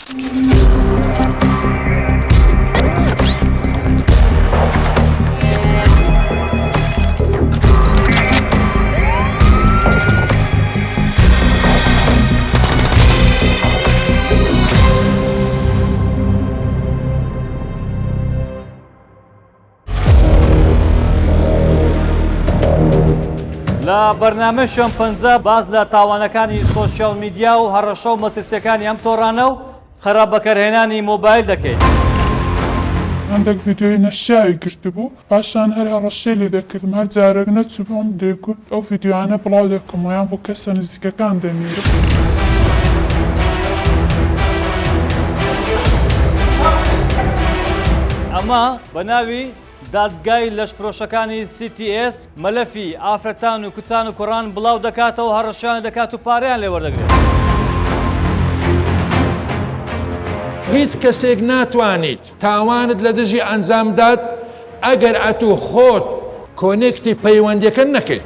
لە بەرنامەی شوێن پەنجە باس لە تاوانەکانی سۆشیال میدیا و هەڕەشە و مەترسیەکانی ئەم تۆڕانە و خراپ بەکارهێنانی مۆبایل دەکەین. هەندێک ڤیدیۆی نەشیاوی گرتبوو، پاشان هەر هەڕەشەی لێ دەکردم، هەر جارێک نەچووبم دەیگوت ئەو ڤیدیۆیانە بڵاو دەکەمەوە یان بۆ کەسە نزیکەکان دەنێرم. ئەمە بە ناوی دادگای لەشفرۆشەکانی سی تی ئێس مەلەفی ئافرەتان و کچان و کوڕان بڵاو دەکاتەوە هەڕەشەیان دەکات و پارەیان لێ وەردەگرێت. هیچ کەسێک ناتوانیت تاوانت لە دژی ئەنجام دات ئەگەر ئەتوو خۆت connect ی پەیوەندیەکە نەکەیت.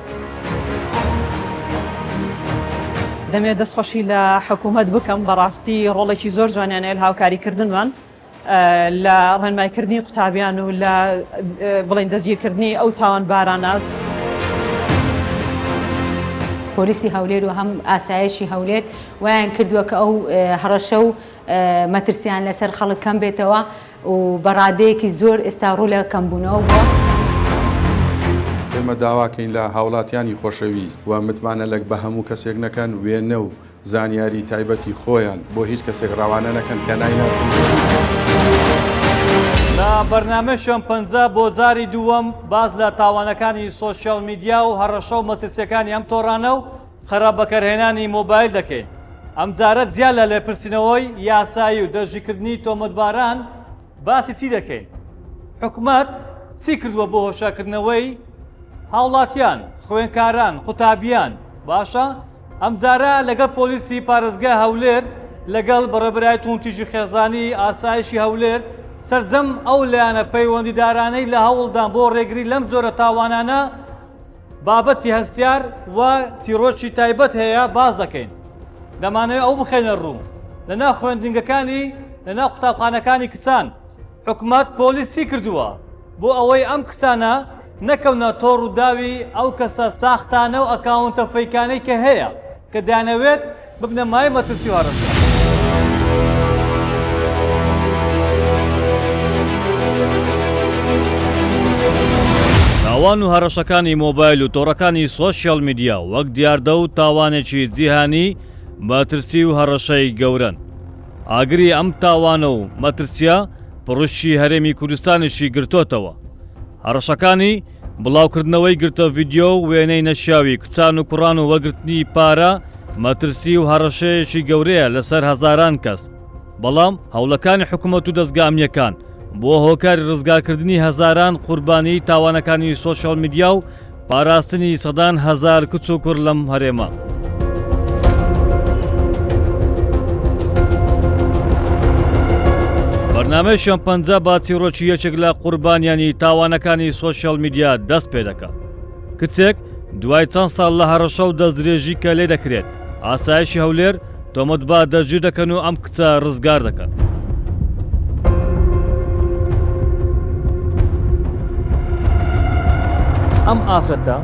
دەمەوێت دەستخۆشی لە حکوومەت بکەم بەڕاستی ڕۆڵێکی زۆر جوانیان هەیە لە هاوکاریکردنمان لە ڕێنمایکردنی قوتابیان و لە بڵێن دەستگیرکردنی ئەو تاوانبارانە. پۆلیسی هەولێر و هەم ئاسایشی هەولێر وایان کردووە کە ئەو هەڕەشە و مەترسیان لەسەر خەڵک کەم بێتەوە و بە ڕادەیەکی زۆر ئێستا ڕوو لە کەمبوونەوە بووە. ئێمە داواکەین لە هاوڵاتیانی خۆشەویست و متمانە لە بە هەموو کەسێک نەکەن، وێنە و زانیاری تایبەتی خۆیان بۆ هیچ کەسێک ڕەوانە نەکەن کە نایناسن. لە بەرنامەی شوێن پەنجە بۆ جاری دووەم باس لە تاوانەکانی سۆشیال میدیا و هەڕەشە و مەترسیەکانی ئەم تۆڕانە و خراپ بەکارهێنانی مۆبایل دەکەین. ئەمجارە جیا لە لێپرسینەوەی یاسایی و دەستگیرکردنی تۆمەتباران باسی چی دەکەین؟ حکومەت چی کردووە بۆ هۆشیارکردنەوەی هاوڵاتیان، خوێندکاران، قوتابیان؟ باشە ئەمجارە لەگەڵ پۆلیسی پارێزگای هەولێر، لەگەڵ بەڕێوەبەرایەتی توندوتیژی خێزانی ئاسایشی هەولێر، سەرجەم ئەو لایەنە پەیوەندیدارانەی لە هەوڵدان بۆ ڕێگری لەم جۆرە تاوانانە بابەتی هەستیار و چیڕۆکی تایبەت هەیە باس دەکەین. دەمانەوێت ئەو بخەینە ڕوو لەناو خوێندنگەکانی لەناو قوتابخانەکانی کچان حکومەت پۆلیس چی کردووە بۆ ئەوەی ئەم کچانە نەکەونە تۆڕ و داوی ئەو کەسە ساختانە و ئەکاونتە fake انەی کە هەیە کە دەیانەوێت ببنە مایەی مەترسی و هەڕەشە. تاوان و هەڕەشەکانی مۆبایل و تۆڕەکانی سۆشیال میدیا وەک دیاردە و تاوانێکی جیهانی مەترسی و هەڕەشەی گەورەن. ئاگری ئەم تاوانە و مەترسییە پڕشکی هەرێمی کوردستانیشی گرتۆتەوە. هەڕەشەکانی بڵاوکردنەوەی گرتە ڤیدیۆ و وێنەی نەشیاوی کچان و کوڕان و وەرگرتنی پارە مەترسی و هەڕەشەیەکی گەورەیە لەسەر هەزاران کەس، بەڵام هەوڵەکانی حکومەت و دەزگا ئەمنییەکان بووە هۆکاری ڕزگارکردنی هەزاران قوربانیی تاوانەکانی سۆشیال میدیا و پاراستنی سەدان هەزار کچ و کوڕ لەم هەرێمە. بەرنامەی شوێن پەنجە بە چیڕۆکی یەکێک لە قوربانیانی تاوانەکانی سۆشیال میدیا دەست پێ دەکات. کچێک دوای چەند ساڵ لە هەڕەشە و دەستدرێژی کە لێ دەکرێت، ئاسایشی هەولێر تۆمەتبار دەستگیر دەکەن و ئەم کچە ڕزگار دەکەن. ئەم ئافرەتە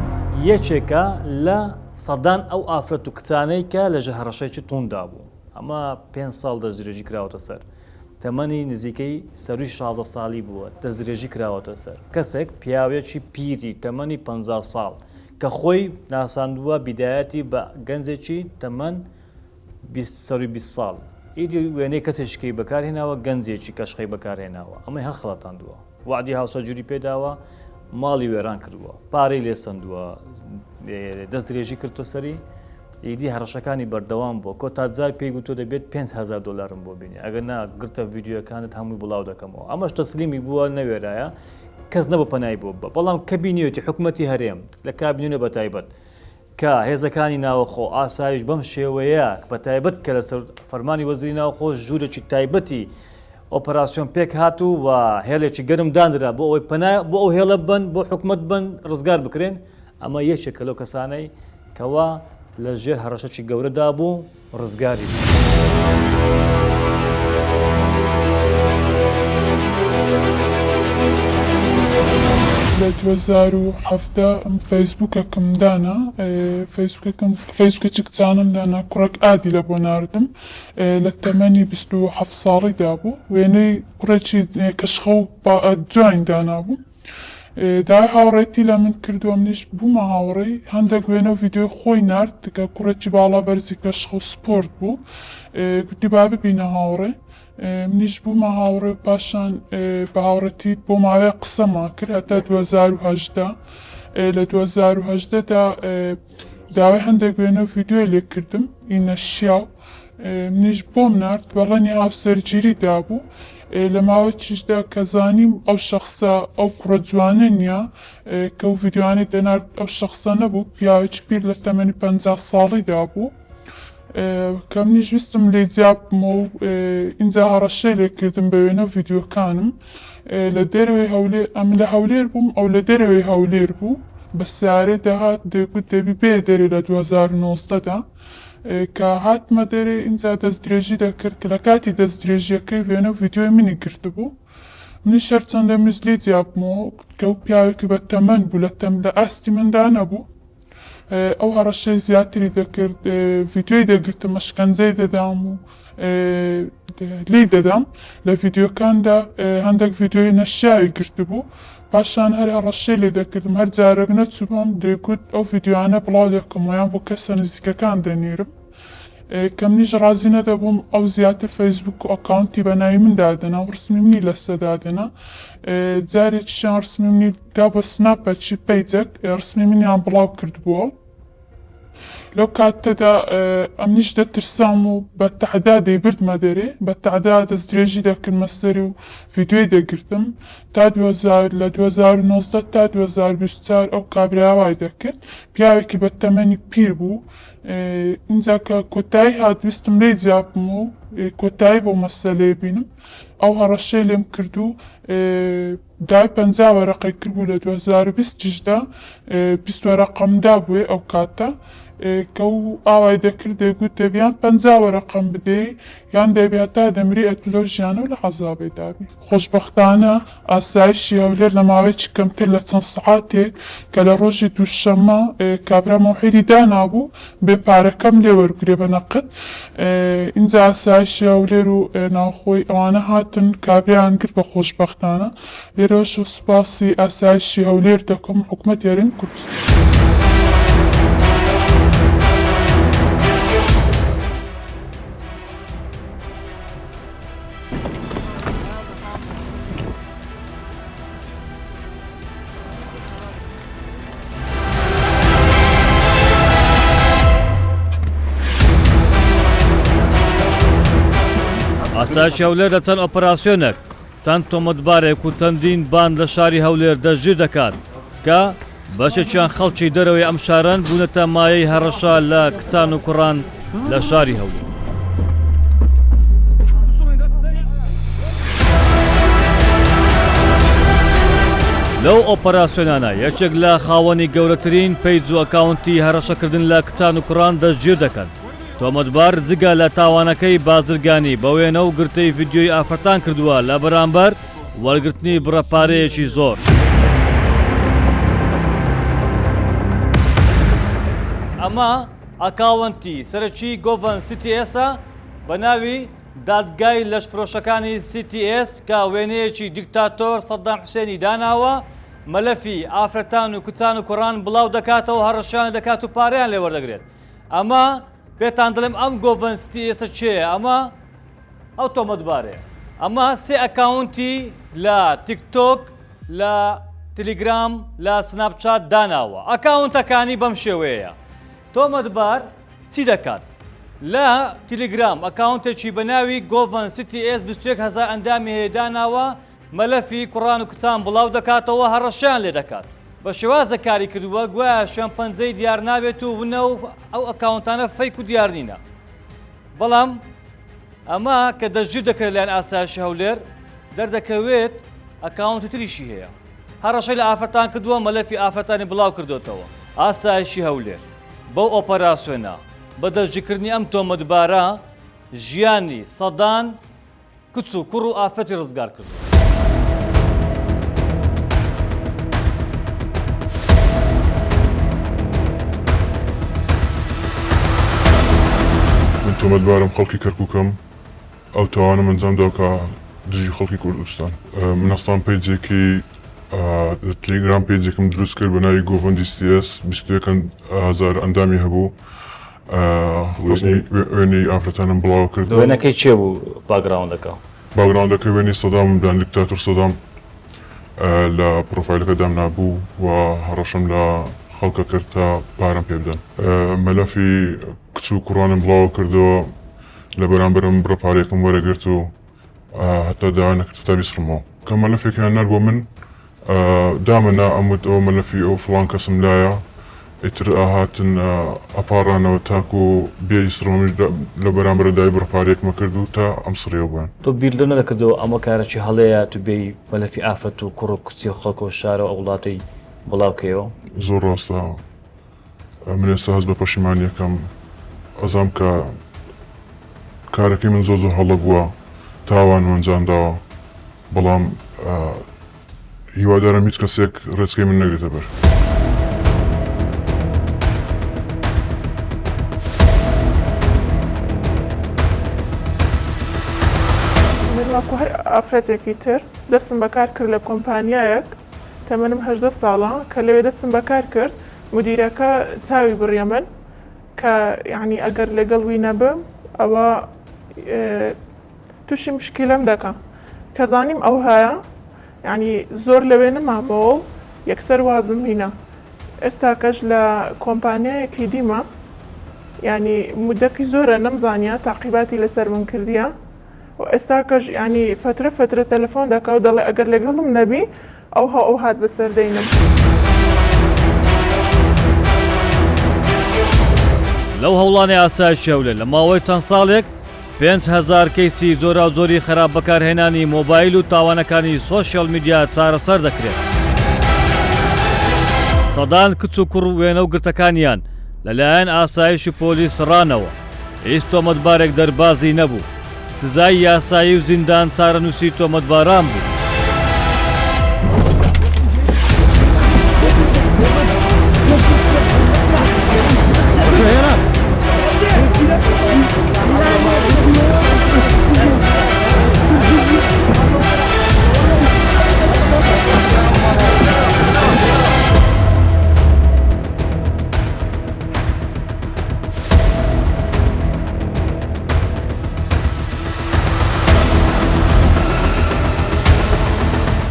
یەکێکە لە سەدان ئەو ئافرەت و کچانەی کە لە ژێر هەڕەشەیەکی تونددا بوو. ئەمە پێنج ساڵ دەستدرێژی کراوەتە سەر. تەمەنی نزیکەی سەرووی 16 ساڵی بووە، دەستدرێژی کراوەتە سەر. کەسێک، پیاوێکی پیری تەمەنی 50 ساڵ، کە خۆی ناساندووە بیدایەتی بە گەنجێکی تەمەن 20 سەرووی 20 ساڵ. ئیدی وێنەی کەسێکی بەکارهێناوە، گەنجێکی کەشخەی بەکارهێناوە. ئەمەی هەڵخەڵەتاندووە. وەعدی هاوسەرگیری پێداوە، ماڵی وێران کردووە، پارەی لێ سەندووە، دەست درێژی کردووە سەری، ئیدی هەڕەشەکانی بەردەوام بووە، کۆتا جار پێی گوتووە دەبێت 5000 دۆلارم بۆ بینی، ئەگەر نا گرتە ڤیدیۆکانت هەمووی بڵاو دەکەمەوە. ئەمەش تەسلیمی بووە، نەوێرایە، کەس نەبوو پەنای بۆ ببا، بەڵام کە بینیوێتی حکومەتی هەرێم لە کابینە بە تایبەت کە هێزەکانی ناوەخۆ، ئاسایش بەم شێوەیە بەتایبەت کە لەسەر فەرمانی وەزیری ناوخۆ ژوورێکی تایبەتی ئۆپەراسیۆن پێکهات و و هێڵێکی گەرم دانرا بۆ ئەوەی پەنا بۆ ئەو هێڵە ببەن بۆ حکومەت بن ڕزگار بکرێن ئەمە یەکێکە لەو کەسانەی کەوا لە ژێر هەڕەشەکی گەورەدا بوو ڕزگاری بوو. لە 2017 فەیسبووکەکم دانا، فەیسبووکەکم فەیسبووکێکی کچانەم دانا، کوڕێک add ی لە بۆ ناردم، لە تەمەنی 27 ساڵیدا بوو، وێنەی کوڕێکی کەشخە و جوانی دانابوو. داوای هاوڕێتی لە من کرد و منیش بوومە هاوڕێی، هەندێک وێنە و ڤیدیۆی خۆی نارد کە کوڕێکی باڵا بەرزی کەشخە و سپۆرت بوو، گوتی با ببینە هاوڕێ. منیش بوومە هاوڕێ و پاشان بە هاوڕێتی بۆ ماوەیەک قسەمان کرد هەتا 2018. لە 2018 دا داوای هەندێک وێنە و ڤیدیۆی لێ کردم ئی نەشیاو، منیش بۆم نارد، بەڵێنی هاوسەرگیری دابوو. لە ماوەیەکیشدا کە زانیم ئەو شەخسە ئەو کوڕە جوانە نییە کە ئەو ڤیدیۆیانەی دەنارد ئەو شەخسە نەبوو، پیاوێکی پیر لە تەمەنی 50 ساڵیدا بوو. کە منیش ویستم لێی جیا ببمەوە و ئینجا هەڕەشەی لێ کردم بە وێنە و ڤیدیۆکانم. لە دەرەوەی هەولێر، ئەمن لە هەولێر بووم ئەو لە دەرەوەی هەولێر بوو، بە سەیارەی دەهات دەیگوت دەبی بێیە دەرێ لە 2019 دا. کە هاتمە دەرێ ئینجا دەستدرێژی دەکرد کە لە کاتی دەستدرێژیەکەی وێنە و ڤیدیۆی منی گرتبوو. منیش هەرچەندە ویست لێی جیا ببمەوە کە ئەو پیاوێکی بە تەمەن بوو لە تەم لە ئاستی مندا نەبوو. ئەو هەڕەشەی زیاتری دەکرد، ڤیدیۆی دەگرتم، ئەشکەنجەی دەدام و لێی دەدام. لە ڤیدیۆکاندا هەندێک ڤیدیۆی نەشیاوی گرتبوو. پاشان هەر هەڕەشەی لێ دەکردم، هەر جارێک نەچووبام دەیگوت ئەو ڤیدیۆیانە بڵاو دەکەمەوە یان بۆ کەسە نزیکەکان دەنێرم. کە منیش ڕازی نەدەبووم ئەو زیاتر فەیسبوک و ئەکاونتی بە ناوی من دادەنا و ڕسمی منی لەسەر دادەنا. جارێکیشیان ڕسمی منی دا بۆ سناپەکی پەیجەک ڕسمی منیان بڵاو کردبووە. لەو کاتەدا ئەمنیش دەترسام و بە تەعدا دەیبردمە دەرێ، بە تەعدا دەستدرێژی دەکردمە سەری و ڤیدیۆی دەگرتم. تا 2000 لە 2019 تا 2024 ئەو کابرایە وای دەکرد. پیاوێکی بە تەمەنی پیر بوو. ئینجا کە کۆتایی هات ویستم لێی جیا ببم و کۆتایی بەو مەسەلەیە بینم. ئەو هەڕەشەی لێم کرد و داوای 50 وەرەقەی کردبوو لە 2020 یشدا 20 وەرەقەم دابووێ ئەو کاتە کە ئەو ئاوای دەکرد دەیگوت دەبی یان 50 وەرەقەم بدەی یان دەبی هەتا دەمری ئەتوو لەو ژیانە و لە عەزابێ دابی. خۆشبەختانە ئاسایشی هەولێر لە ماوەیەکی کەمتر لە چەند سەعاتێک کە لە ڕۆژی دووشەممە کابرا مەوعیدی دانابوو بێ پارەکەم لێ وەربگرێ بە نەقد ئینجا ئاسایشی هەولێر و ناوخۆی ئەوانە هاتن کابرایان گرت بە خۆشبەختانە لێرەوەش سوپاسی ئاسایشی هەولێر دەکەم حکومەتی هەرێمی کوردستان. ئاسایشی هەولێر لە چەند ئۆپەراسیۆنێک چەند تۆمەتبارێک و چەندین باند لە شاری هەولێر دەستگیر دەکات کە بەشێکیان خەڵکی دەرەوەی ئەم شارەن بوونەتە مایەی هەڕەشە لە کچان و کوڕان لە شاری هەولێر. لەو ئۆپەراسیۆنانە یەکێک لە خاوەنی گەورەترین پەیج و ئەکاونتی هەڕەشەکردن لە کچان و کوڕان دەستگیر دەکەن. تۆمەتبار جگە لە تاوانەکەی بازرگانی بە وێنە و گرتەی ڤیدیۆی ئافرەتان کردووە لە بەرامبەر وەرگرتنی بڕە پارەیەکی زۆر. ئەمە ئەکاوەنتی سەرەکی گۆڤەن سیتی ئێسە بە ناوی دادگای لەشفرۆشەکانی سی تی ئێس کە وێنەیەکی دیکتاتۆر سەدام حوسێنی داناوە، مەلەفی ئافرەتان و کچان و کوڕان بڵاو دەکاتەوە، هەڕەشەیان دەکات و پارەیان لێ وەردەگرێت. ئەمە پێتان دەڵێم ئەم گۆڤەن سیتی ئێسە کێیە؟ ئەمە ئەو تۆمەتبارەیە. ئەمە سێ ئەکاونتی لە تیکتۆک، لە تلیگرام، لە سناپچات داناوە. ئەکاونتەکانی بەم شێوەیەیە. تۆمەتبار چی دەکات؟ لە تیلیگرام ئەکاونتێکی بە ناوی گۆڤەن سیتی ئێس 21 هەزار ئەندامی هەیە داناوە، مەلەفی کوڕان و کچان بڵاو دەکاتەوە، هەڕەشەیان لێ دەکات. بە شێوازێک کاری کردووە گوایە شوێن پەنجەی دیار نابێت و ونە و ئەو ئەکاونتانە fake و دیار نینە. بەڵام ئەمە کە دەستگیر دەکرێت لەلایەن ئاسایشی هەولێر دەردەکەوێت ئەکاونتی تریشی هەیە. هەڕەشەی لە ئافرەتان کردووە، مەلەفی ئافرەتانی بڵاو کردۆتەوە. ئاسایشی هەولێر بەو ئۆپەراسیۆنە بە دەستگیرکردنی ئەم تۆمەتبارە ژیانی سەدان کچ و کوڕ و ئافرەتی ڕزگار کردووە. تۆمەتبارم خەڵکی کەرکوکم ئەو تاوانەم ئەنجام داوە کە دژی خەڵکی کوردستان. من هەستام پەیجێکی لە تلیگرام پەیجێکم دروست کرد بە ناوی گۆڤەندی سیەس 21 هەزار ئەندامی هەبوو وێنەی ئافرەتانم بڵاو کرد. وێنەکەی کێ بوو background ەکە؟ background ەکە وێنەی سەدامم دان دیکتاتۆر سەدام لە پرۆفایلەکە دامنابوو و هەڕەشەم لە خەڵکە کرد تا پارەم پێ بدەن. مەلەفی کچ و کوڕانم بڵاوە کردەوە لە بەرامبەرم بڕە پارەیەکم وەرەگرت و هەتا داوایان نەکرد هەتا بیسڕمەوە. کە مەلەفێکیان نارد بۆ من دامەنا ئەموت ئەوە مەلەفی ئەو فڵان کەسم لایە ئیتر ئاهاتن ئەپاڕانەوە تاکو بیسڕمەوە منیش لە بەرامبەر داوای بڕە پارەیەکمە کرد و تا ئەم سڕیەوە بۆیان. تۆ بیرت لەو نەدەکردەوە ئەمە کارەکی هەڵەیە تو بێی مەلەفی ئافرەت و کوڕ و کچی خەڵک و شارە و ئەو وڵاتەی بڵاو کەیەوە؟ زۆر ڕاستە من ئێستا هەست بە پەشیمانی ئەکەم ئەزانم کە کارەکەی من زۆر زۆر هەڵە بووە تاوانم ئەنجام داوە بەڵام هیوادارم هیچ کەسێک ڕێچکەی من نەگرێتە بەر. من وەکو هەر ئافرەتێکی تر دەستم بەکار کرد لە کۆمپانیایەک تەمەنم 18 ساڵە کە لەوێ دەستم بەکار کرد مدیرەکە چاوی بڕیە من کە یعنی ئەگەر لەگەڵ وی نەبم ئەوە تووشی مشکیلەم دەکا کە زانیم ئەوهایە یعنی زۆر لەوێ نەمامەوە و یەکسەر وازم هینا ئێستاکەش لە کۆمپانیایەکی دیمە یعنی مدەکی زۆرە نەمزانیە تاقیباتی لەسەر من کردیە و ئێستاکەش یانی فەترە فەترە تەلەفۆن دەکا و دەڵێ ئەگەر لەگەڵم نەبی ئەوها ئەوهات بەسەر دەینم. لەو هەوڵانەی ئاسایشی هەولێر لە ماوەی چەند ساڵێک 5000 کەیسی جۆراوجۆری خراپ بەکارهێنانی مۆبایل و تاوانەکانی سۆشیال میدیا چارەسەر دەکرێت. سەدان کچ و کوڕ وێنە و گرتەکانیان لەلایەن ئاسایش و پۆلیس سڕانەوە. هیچ تۆمەتبارێک دەربازی نەبوو، سزای یاسایی و زیندان چارەنووسی تۆمەتباران بوو.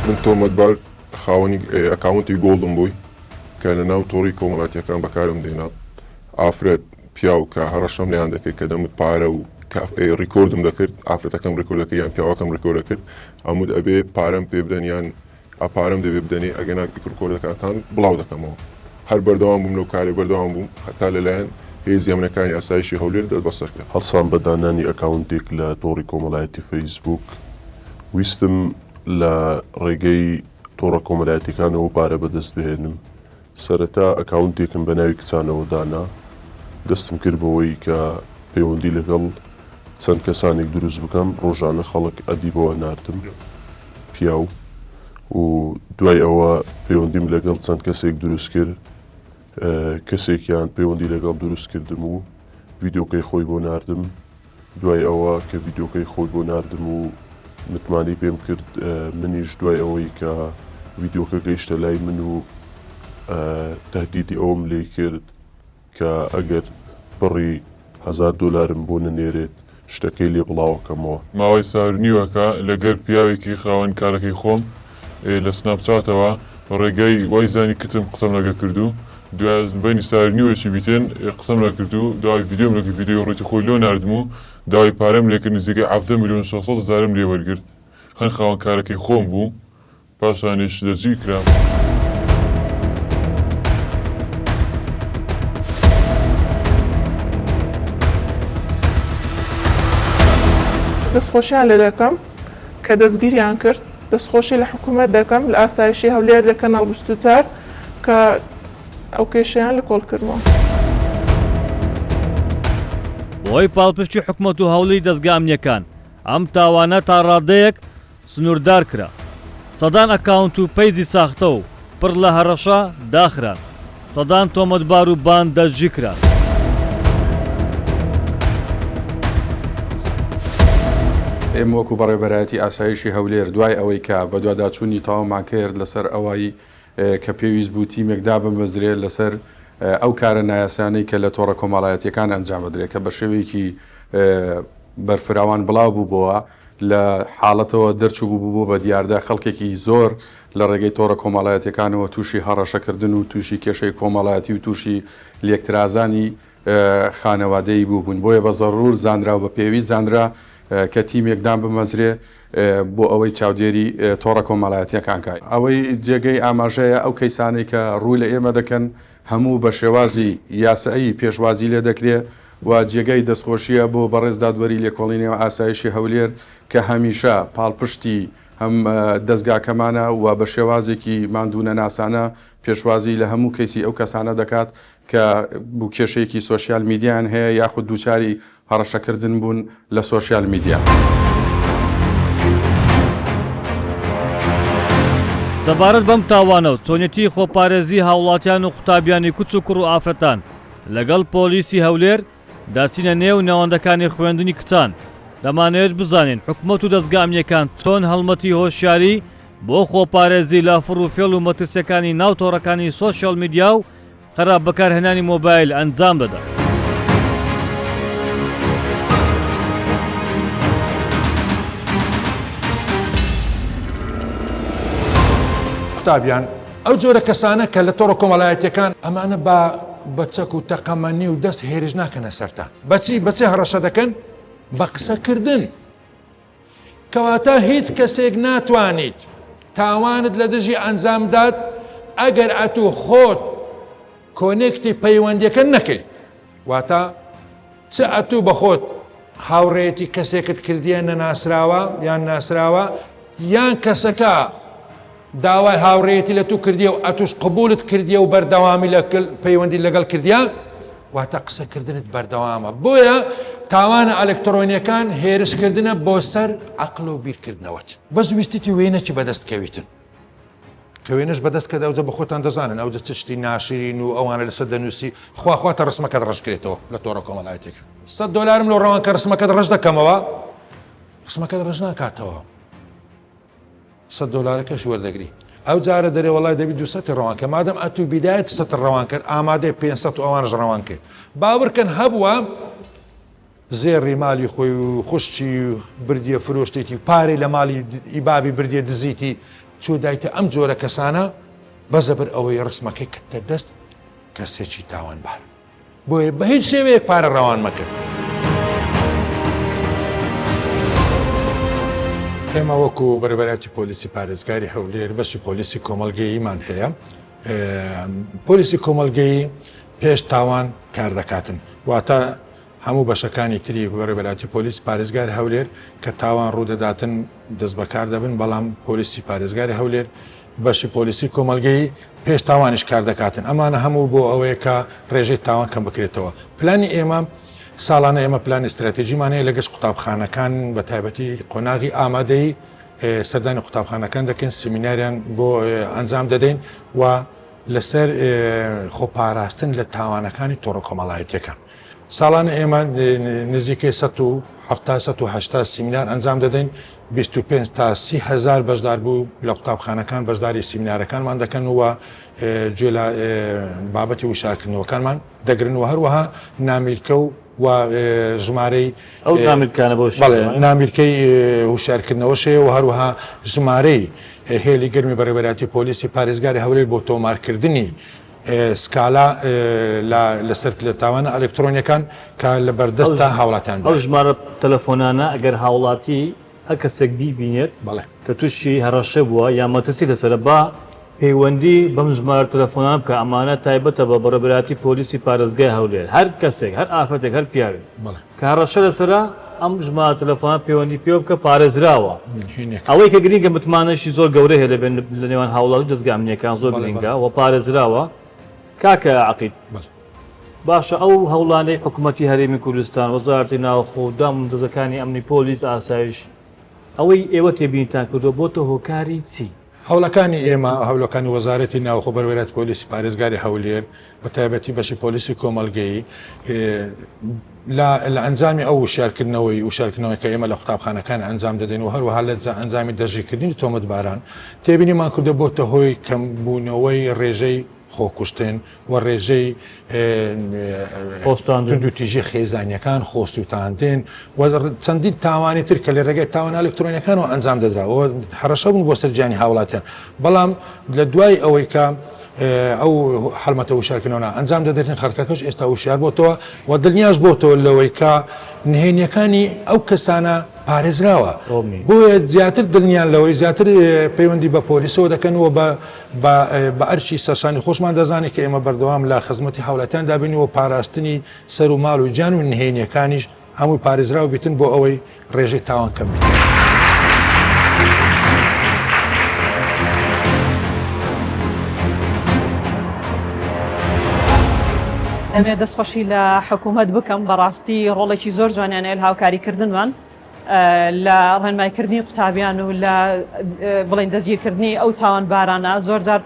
من تۆمەتبار خاوەنی ئەکاونتی گۆڵدم بووی کە لە ناو تۆڕی کۆمەڵاتیەکان بەکارم دێنا ئافرەت پیاو کە هەڕەشەم لێیان دەکرد کە دەمت پارە و record م دەکرد ئافرەتەکەم record دەکرد یان پیاوەکەم record دەکرد ئەموت ئەبێ پارەم پێ بدەن یان ئە پارەم دەبێ بدەنێ ئەگەنا record ەکانتان بڵاو دەکەمەوە. هەر بەردەوام بووم لەو کارەی بەردەوام بووم هەتا لەلایەن هێزی ئەمنەکانی ئاسایشی هەولێر دەستبەسەر کرام. هەڵسام بە دانانی ئەکاونتێک لە تۆڕی کۆمەلایەتی فەیسبووک، ویستم لە ڕێگەی تۆڕە کۆمەلایەتیەکانەوە پارە بەدەست بهێنم، سەرەتا ئەکاونتێکم بە ناوی کچانەوە دانا، دەستم کرد بەوەی کە پەیوەندی لەگەڵ چەند کەسانێک دروست بکەم، ڕۆژانە خەڵک add ی بۆ ئەناردم، پیاو، و دوای ئەوە پەیوەندیم لەگەڵ چەند کەسێک دروست کرد، کەسێکیان پەیوەندی لەگەڵ دروست کردم و ڤیدیۆکەی خۆی بۆ ناردم، دوای ئەوە کە ڤیدیۆکەی خۆی بۆ ناردم و متمانەی پێم کرد منیش دوای ئەوەی کە ڤیدیۆکە گەیشتە لای من و تهدیدی ئەوەم لێی کرد کە ئەگەر بڕی هەزار دۆلارم بۆ نەنێرێت شتەکەی لێ بڵاوەکەمەوە. ماوەی سار و نیوەکە لەگەر پیاوێکی خاوەن کارەکەی خۆم لە سناپچاتەوە ڕێگای وای زانی کچم قسەم لەگە کردو دوای بەینی سار و نیوەکی بیتێن قسەم لەکردو داوای ڤیدیۆم لەکرد ڤیدیۆی ڕووتی خۆی لۆ ناردم و داوای پارەم لێکرد نزیکەی عەڤدە ملیۆن 600 هەزارم لێ وەرگرت هەر خاوەن کارەکەی خۆم بوو پاشانیش دەستگیر کرام. دەستخۆشیان لێ دەکەم کە دەستگیریان کرد، دەستخۆشی لە حکومەت دەکەم، لە ئاسایشی هەولێر، لە کەناڵ 24 کە ئەو کێشەیان لە کۆڵ کردمەوە. بەهۆی پاڵپشتی حکومەت و هەوڵی دەزگا ئەمنییەکان، ئەم تاوانە تا ڕادەیەک سنووردار کرا. سەدان ئەکاونت و پەیجی ساختە و پڕ لە هەڕەشە داخران. سەدان تۆمەتبار و باند دەستگیرکران. ئێمە وەکو بەڕێوەبەرایەتی ئاسایشی هەولێر دوای ئەوەی کە بەدواداچوونی تەواومان کرد لەسەر ئەوەی کە پێویست بوو تیمێک دابمەزرێت لەسەر ئەو کارە نایاسایانەی کە لە تۆڕە کۆمەڵایەتییەکان ئەنجام ئەدرێت کە بە شێوەیەکی بەرفراوان بڵاو بووبۆوە لە حاڵەتەوە دەرچوو بوو بوو بە دیاردە خەڵکێکی زۆر لە ڕێگەی تۆڕە کۆمەڵایەتییەکانەوە تووشی هەڕەشەکردن و تووشی کێشەی کۆمەڵایەتی و تووشی لێکترازانی خانەوادەیی بووبوون، بۆیە بە زەڕوور زانرا و بە پێویست زانرا کە تیمێک دابمەزرێ بۆ ئەوەی چاودێری تۆڕە کۆمەڵایەتییەکان کا. ئەوەی جێگەی ئاماژەیە ئەو کەیسانەی کە ڕوو لە ئێمە دەکەن هەموو بە شێوازی یاسایی پێشوازی لێ دەکرێ و جێگای دەستخۆشییە بۆ بەڕێز دادوەری لێکۆڵینەوە ئاسایشی هەولێر کە هەمیشە پاڵپشتی هەم دەزگاکەمانە و بە شێوازێکی ماندوونەناسانە پێشوازی لە هەموو کەیسی ئەو کەسانە دەکات کە کێشەیەکی سۆشیال میدیایان هەیە یاخود دووچاری هەڕەشەکردن بوون لە سۆشیال میدیا. سەبارەت بەم تاوانە و چۆنیەتی خۆپارێزی هاوڵاتیان و قوتابیانی کچ و کوڕ و ئافرەتان لەگەڵ پۆلیسی هەولێر دەچینە نێو ناوەندەکانی خوێندنی کچان دەمانەوێت بزانین حکومەت و دەزگا ئەمنیەکان چۆن هەڵمەتی هۆشیاری بۆ خۆپارێزی لە فڕ و فێڵ و مەترسیەکانی ناو تۆڕەکانی سۆشیال میدیا و خراپ بەکارهێنانی مۆبایل ئەنجام دەدات. قوتابیان، ئەو جۆرە کەسانە کە لە تۆڕە کۆمەڵایەتیەکان ئەمانە بە بە چەک و تەقەمەنی و دەست هێرش ناکەنە سەرتان بەچی بەچی هەڕەشە دەکەن بە قسەکردن کەواتە هیچ کەسێک ناتوانیت تاوانت لە دژی ئەنجام دات ئەگەر ئەتوو خۆت connect ی پەیوەندیەکە نەکەی واتە چ ئەتوو بە خۆت هاوڕێیەتی کەسێکت کردیە نەناسراوە یان ناسراوە یان کەسەکە داوای هاوڕێیەتی لە تو کردیە و ئەتوش قبولت کردیە و بەردەوامی لە پەیوەندی لەگەڵ کردیە واتە قسەکردنت بەردەوامە بۆیە تاوانە ئەلکترۆنیەکان هێرشکردنە بۆ سەر عەقڵ و بیرکردنەوەت بەس ویستیتی وێنەکی بەدەست کەویتن کە وێنەش بەدەست کەت ئەوجە بەخۆتان دەزانن ئەوجە چ شتی ناشرین و ئەوانە لەسەر دەنووسی خوا خواتە ڕسمەکەت ڕەش کرێتەوە لە تۆڕە کۆمەڵایەتیەکە سە دۆلارم لۆ ڕەوان کە ڕسمەکەت ڕەش دەکەمەوە ڕسمەکەت ڕەش ناکاتەوە سە دۆلارەکەش وەردەگری ئەو جارە دەرێ وەڵای دەبی دو سەتی ڕەوان کە مادەم ئەتوو بیدایەت سەت ڕەوان کرد ئامادەی 500 و ئەوانش ڕەوان کرد باوەڕکەن هەبووە زێڕی مالی خۆی و خوشکی بردیە فرۆشتێتی و پارەی لە ماڵی ئی بابی بردیە دزیتی چۆ دایتە ئەم جۆرە کەسانە بەزەبر ئەوەی ڕسمەکەی کردتە دەست کەسێکی تاوانبار بۆیە بە هیچ شێوەیەک پارە ڕەوان مەکەن. ئێمە وەکو بەڕێوەبەرایەتی پۆلیسی پارێزگاری هەولێر بەشی پۆلیسی کۆمەڵگەییمان هەیە پۆلیسی کۆمەڵگەیی پێش تاوان کار دەکاتن واتە هەموو بەشەکانی تری بەڕێوەبەرایەتی پۆلیس پارێزگاری هەولێر کە تاوان ڕوودەداتن دەستبەکار دەبن، بەڵام پۆلیسی پارێزگاری هەولێر بەشی پۆلیسی کۆمەڵگەیی پێش تاوانیش کار دەکاتن، ئەمانە هەموو بۆ ئەوەیە کە ڕێژەی تاوان کەم بکرێتەوە. پلانی ئێمە ساڵانە ئێمە پلانی ستراتیژیمان هەیە لە گشت قوتابخانەکان بە تایبەتی قۆناغی ئامادەیی سەردانی قوتابخانەکان دەکەین، سیمیناریان بۆ ئەنجام دەدەین و لەسەر خۆپاراستن لە تاوانەکانی تۆڕە کۆمەڵایەتیەکان. ساڵانە ئێمە نزیکەی 170 180 سیمینار ئەنجام دەدەین، 25 تا 30 هەزار بەشداربوو لە قوتابخانەکان بەشداری سیمینارەکانمان دەکەن و گوێ لە بابەتی وشارکردنەوەکانمان دەگرن و هەروەها نامیلکە و و ژمارەی ئەو نامیلکانە بۆ بەڵێ نامیلکەی هوشیارکردنەوەش هەیە و هەروەها ژمارەی هێلی گەرمی بەڕێوەبەرایەتی پۆلیسی پارێزگاری هەولێر بۆ تۆمارکردنی سکالا لە لەسەر لە تاوانە ئەلکترۆنیەکان کە لە بەردەستە هاوڵاتیان ئەو ژمارە تەلەفۆنانە ئەگەر هاوڵاتی هەر کەسێک بیبینێت بەڵێ. کە تووشی هەڕەشە بووە یان مەترسی لەسەرە با پەیوەندی بەم ژمارە تەلەفۆنانە بکات، ئەمانە تایبەتە بە بەڕێوەبەرایەتی پۆلیسی پارێزگای هەولێر، هەر کەسێک هەر ئافرەتێک هەر پیاوێک بەڵێ. کە هەڕەشە لەسەرە ئەم ژمارە تەلەفۆنانە پەیوەندی پێوە بکە پارێزراوە. هینێک. ئەوەی کە گرینگە متمانەشی زۆر گەورە هەیە لە لە نێوان هاوڵاتی و دەزگا ئەمنییەکان زۆر بەڵێ بەڵێ. گرینگە و پارێزراوە. کاکە عەقید. بەڵێ. باشە ئەو هەوڵانەی حکومەتی هەرێمی کوردستان، وەزارەتی ناوخۆ و دامودەزگاکانی ئەمنی پۆلیس ئاسایش، ئەوەی ئێوە تێبینیتان کردووە بۆتە هۆکاری چی؟ هەوڵەکانی ئێمە، هەولەکانی وەزارەتی ناوخۆ بەروەرەتی پۆلیسی پارێزگاری هەولێر بە تایبەتی بەشی پۆلیسی کۆمەڵگەیی لە لە ئەنجامی ئەو وشیارکردنەوەی وشیارکردنەوەی کە ئێمە لە قوتابخانەکان ئەنجام دەدەین و هەروەها لە ئەنجامی دەستگیرکردنی تۆمەتباران تێبینیمان کردووە بۆتە هۆی کەمبوونەوەی ڕێژەی خۆکوشتن و ڕێژەی توندوتیژی خێزانیەکان، خۆسووتاندن و چەندین تاوانی تر کە لە ڕێگای تاوانە ئەلکترۆنیەکانەوە ئەنجام دەدرا و هەڕەشە بوون بۆ سەر گیانی هاوڵاتیان. بەڵام لە دوای ئەوەی کە ئەو هەڵمەتە وشیارکردنەوە ئەنجام دەدرێن خەڵکەکەش ئێستا وشیار بۆتەوە و دڵنیاش بۆتەوە لەوەی کە نهێنیەکانی ئەو کەسانە پارێزراوە بۆیە زیاتر دڵنیان لەوەی زیاتر پەیوەندی بە پۆلیسەوە دەکەن و بە بە ئەرکی سەرشانی خۆشمان دەزانین کە ئێمە بەردەوام لە خزمەتی هاوڵاتیاندا بین و پاراستنی سەر و ماڵ و گیان و نهێنیەکانیش هەمووی پارێزراو بیتن بۆ ئەوەی ڕێژەی تاوان کەم بیت. دەمێ دەستخۆشی لە حکوومەت بکەم بەڕاستی ڕۆڵێکی زۆر جوانیان هەیە لە هاوکاریکردنمان لە ڕێنمایکردنی قوتابیان و لە بڵێن دەستگیرکردنی ئەو تاوانبارانە زۆر جار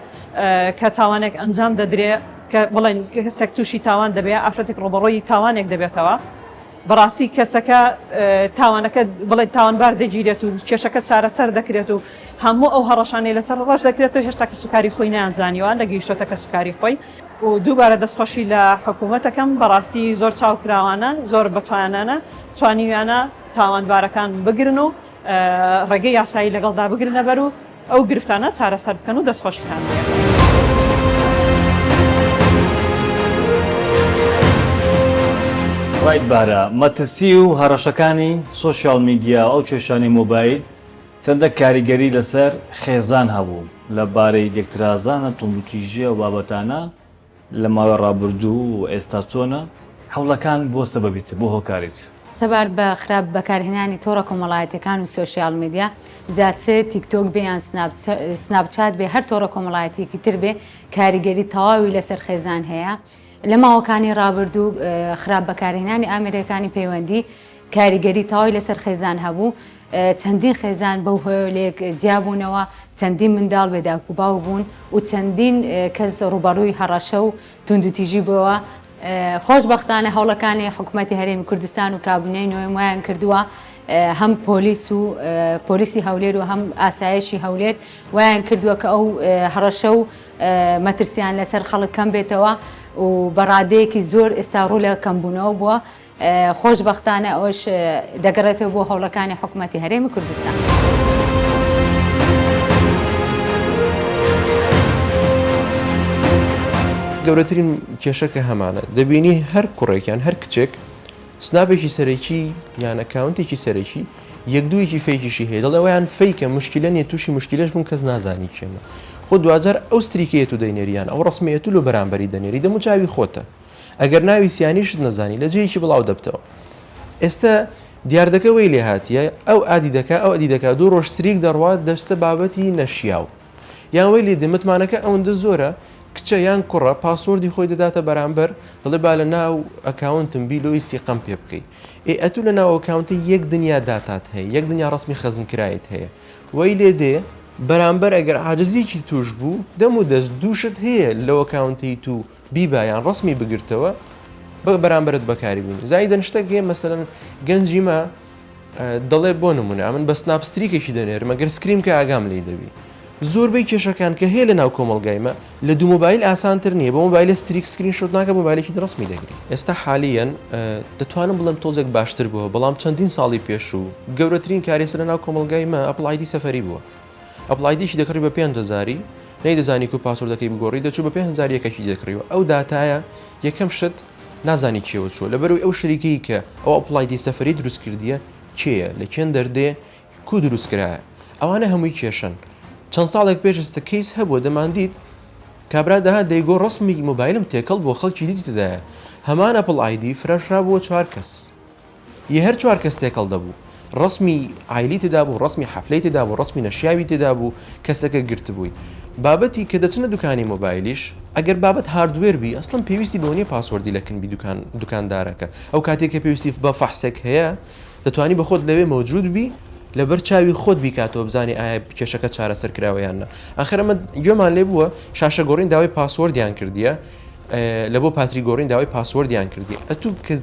کە تاوانێک ئەنجام دەدرێ کە بڵێن کەسێک تووشی تاوان دەبێ ئافرەتێک ڕووبەڕووی تاوانێک دەبێتەوە بەڕاستی کەسەکە تاوانەکە بڵێن تاوانبار دەگیرێت و کێشەکە چارەسەر دەکرێت و هەموو ئەو هەڕەشانەی لەسەر ڕەش دەکرێت و هێشتا کەسوکاری خۆی نەیانزانیوە نەگەیشتۆتە کەسوکاری خۆی و دووبارە دەستخۆشی لە حکوومەت دەکەم بەڕاستی زۆر چاوکراوانە زۆر بەتوانانە توانیویانە تاوانبارەکان بگرن و ڕێگەی یاسایی لەگەڵدا بگرنە بەر و ئەو گرفتانە چارەسەر بکەن و دەستخۆشیتان لێ. ڕایت بارا، مەترسی و هەڕەشەکانی سۆشیاڵ میدیا و ئەو کێشانەی مۆبایل چەندە کاریگەری لەسەر خێزان هەبوو لە بارەی لێکترازانە توندوتیژیە و بابەتانە لە ماوەی ڕابردوو و ئێستا چۆنە؟ هەوڵەکان بۆ سەبەبی چ؟ بۆ هۆکاری چ؟ سەبارت بە خراپ بەکارهێنانی تۆڕە کۆمەڵایەتیەکان و سۆشیال میدیا جا چ تیک تۆک بێ یان سناپ چات بێ هەر تۆڕە کۆمەڵایەتیەکی تر بێ کاریگەری تەواوی لەسەر خێزان هەیە لە ماوەکانی ڕابردوو خراپ بەکارهێنانی ئامێرەکانی پەیوەندی کاریگەری تەواوی لەسەر خێزان هەبوو چەندین خێزان بەو هۆیەوە لێک جیابوونەوە، چەندین منداڵ بێ دایک و باوک بوون و چەندین کەس ڕووبەڕووی هەڕەشە و توندوتیژی بووەوە. خۆشبەختانە هەوڵەکانی حکومەتی هەرێمی کوردستان و کابینەی نۆیەم وایان کردووە هەم پۆلیس و پۆلیسی هەولێر و هەم ئاسایشی هەولێر وایان کردووە کە ئەو هەڕەشە و مەترسیان لەسەر خەڵک کەم بێتەوە و بە ڕادەیەکی زۆر ئێستا ڕوو لە کەمبوونەوە بووە. خۆشبەختانە ئەوەش دەگەڕێتەوە بۆ هەوڵەکانی حکومەتی هەرێمی کوردستان. گەورەترین کێشە کە هەمانە دەبینی هەر کوڕێک یان هەر کچێک سناپێکی سەرەکی یان ئەکاونتێکی سەرەکی یەک دوویەکی fake یشی هەیە دەڵێ ئەویان fake ە مشکلە نیە تووشی مشکلەش بوون کەس نازانی کێمە خۆ دواجار ئەو streak ەیە تو دەینێریان ئەو ڕسمەیە تو لۆ بەرامبەری دەنێری دەموچاوی خۆتە ئەگەر ناوی سیانیشت نەزانی لە جێیەکی بڵاو دەبتەوە. ئێستە دیاردەکە وەی لێ هاتیە ئەو add ی دەکا ئەو add ی دەکا دوو ڕۆژ streak دەڕوات دەچتە بابەتی نەشیاو. یان وەی لێ دێ متمانەکە ئەوەندە زۆرە کچە یان کوڕە password ی خۆی دەداتە بەرامبەر دەڵێ با لە ناو account م بی لۆی سیقەم پێ بکەی. ئێ ئەتوو لە ناو account ە یەک دنیا داتات هەیە یەک دنیا ڕەسمی خەزنکرایت هەیە وەی لێ دێ بەرامبەر ئەگەر عاجزیەکی توش بوو دەم و دەست دوو شت هەیە لەو account ەی تو بیبا یان ڕەسمی بگرتەوە بە بەرامبەرت بەکاری بینی زایدەن شتێک هەیە مەسەلەن گەنجی مە دەڵێ بۆ نمونە ئەمن بە سناپ streak ێکی دەنێرم ئەگەر screen کە ئاگام لی دەبی زۆربەی کێشەکان کە هەیە لە ناو کۆمەڵگای مە لە دوو مۆبایل ئاسانتر نییە بە مۆبایلە streak screenshot ناکە مۆبایلێکی ڕسمی دەگری ئێستا حالیەن دەتوانم بڵێم تۆزێک باشتر بووە بەڵام چەندین ساڵی پێشوو گەورەترین کارێسە لە ناو کۆمەڵگای مە Apple ID سەفەری بووە Apple ID شی دەکڕی بە پێنج هەزاری نەیدەزانی کو password ەکەی بگۆڕی دەچوو بە 5000 یەکەکی دەکڕیوە ئەو داتایە یەکەم شت نازانی کێوە چووە لەبەرەوەی ئەو شەریکەی کە ئەو Apple ID سەفەری دروست کردیە کێیە لە کێن دەردێ کو دروست کرایە ئەوانە هەمووی کێشەن چەند ساڵێک پێش ئێستا case هەبووە دەماندیت کابرا دەهات دەیگۆ ڕسمی مۆبایلم تێکەڵ بووە خەڵکی دیتی تێدایە هەمان Apple ID فرۆشرا بووە چوار کەس ی هەر چوار کەس تێکەڵ دەبوو. ڕەسمی عایلی تێدا بوو، ڕەسمی حەفلەی تێدا بوو، ڕەسمی نەشیاوی تێدا بوو، کەسەکە گرتبووی. بابەتی کە دەچنە دوکانی مۆبایلیش، ئەگەر بابەت hardware بی، ئەسڵەن پێویستی بەوە نییە password ی لە کن بی دوکان دوکاندارەکە. ئەو کاتەی کە پێویستی بە فەحسێک هەیە، دەتوانی بە خۆت لەوێ مەوجود بی. لەبەر چاوی خۆت بیکاتەوە بزانانی ئایا کێشەکە چارەسەر کراوە یان نا ئاخر ئەمە گوێمان لێ بووە شاشە گۆڕین داوای password یان کردیە لە بۆ پاتری گۆڕین داوای password یان کردی ئەتوو کە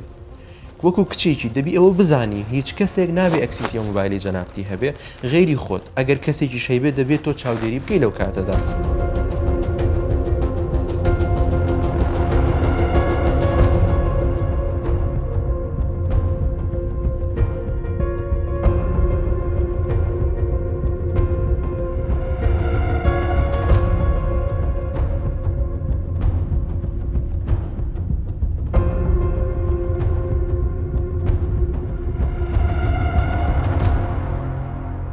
وەکو کچێکی دەبی ئەوە بزانی هیچ کەسێک نابێ access ی ئەو مۆبایلی جەنابتی هەبێ غەیری خۆت ئەگەر کەسێکیش هەیبێ دەبێت تۆ چاودێری بکەی لەو کاتەدا.